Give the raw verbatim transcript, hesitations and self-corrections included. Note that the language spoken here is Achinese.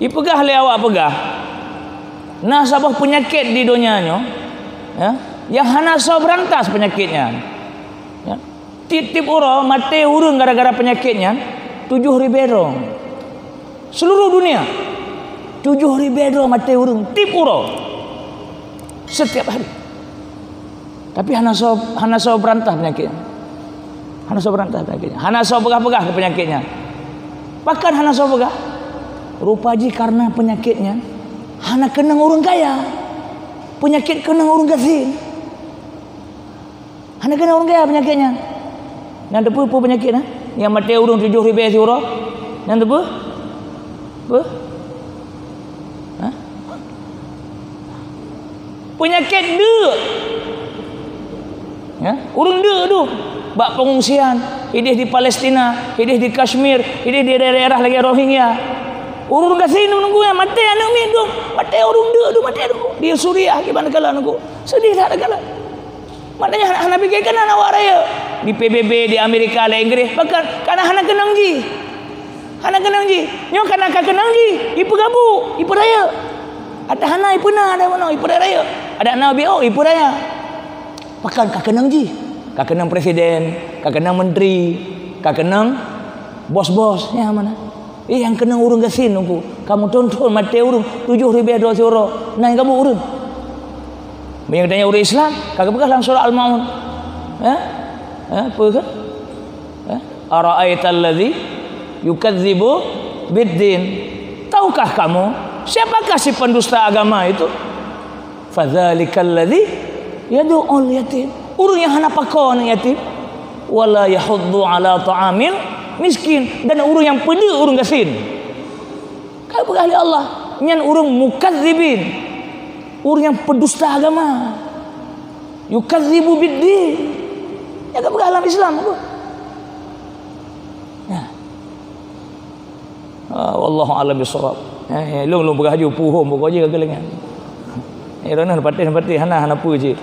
Ipeugah lé awak peugah, na saboh peunyakét di donya nyoe, ya, nyang hana soe beurantas peunyakét nyan. Ya. Tiep-tiep uroe maté ureuëng gara-gara peunyakét nyan tujoh ribée droe. Seluruh dunia, tujoh ribée droe maté ureuëng tiep uroe. Setiap hari. Tapi hana soe, hana soe beurantas peunyakét nyan. Hana soe beurantas peunyakét nyan. Hana soe peugah-peugah keu peunyakét nyan. Pakon hana soe peugah? Rupa jih karena peunyakét nyan hana keunong ureuëng kaya. Peunyakét keunong ureuëng gasien. Hana keunong ureuëng kaya peunyakét nyan. Nyan teupeue peue peunyakét nyan? Nyang maté ureuëng tujoh ribée siuroe. Nyan teupeue? Peue? Ha? Peunyakét deuk. Ya, ureuëng deuk tu bak pengungsian, ideh di Palestina, ideh di Kashmir, ideh di daerah-daerah lagée Rohingya. Ureuëng gasien nunggu nyang maté aneuëk miet tu, maté ureuëng deuk tu, maté tu. Di Suriah kiban kala nunggu. Sedih that kala. Maknanya hana, hana pike keunan awak rayeuk. Di P B B, di Amerika, di Inggris, pakon? Karena hana keunong jih. Hana keunong jih. Nyoe kana ka keunong jih, ipeugabuk, ipeurayeuk. Adak hana ipeuna, adak meunoe, ipeurayeuk. Adak na B O, ipeuraya. Pakon ka keunong jih? Ka keunong presiden, ka keunong menteri, ka keunong bos-bos. Nyan mana? Eh, nyang keunong ureuëng gasien nunggu. Kamu tonton maté ureuëng tujoh ribée droe siuroe. Na nyang gabuk ureuëng. Meunyoe tanya ureuëng Islam, ka geupeugah lam surah Al-Maun. Eh? Eh, peue keuh? Eh? Ara'aital ladzi yukadzibu biddin. Tahukah kamu siapakah si pendusta agama itu? Fadzalikal ladzi yadu'ul yatim. Ureuëng nyang hana pakoe aneuëk yatim. Wala yahuddu ala ta'amil miskin. Dan ureuëng nyang peudeuk ureuëng gasien. Ka geupeugah lé Allah, nyan ureuëng mukadzibin. Ureuëng nyang pendusta agama. Yukadzibu biddin. Nyan ka geupeugah lam Islam apa? Nah. Ah, wallahu a'lam bishawab. Eh, eh, lôn, lôn peugah ju puhom pokok jih ka keulengan. Eh, roh na patéh-patéh hana, hana peue jih.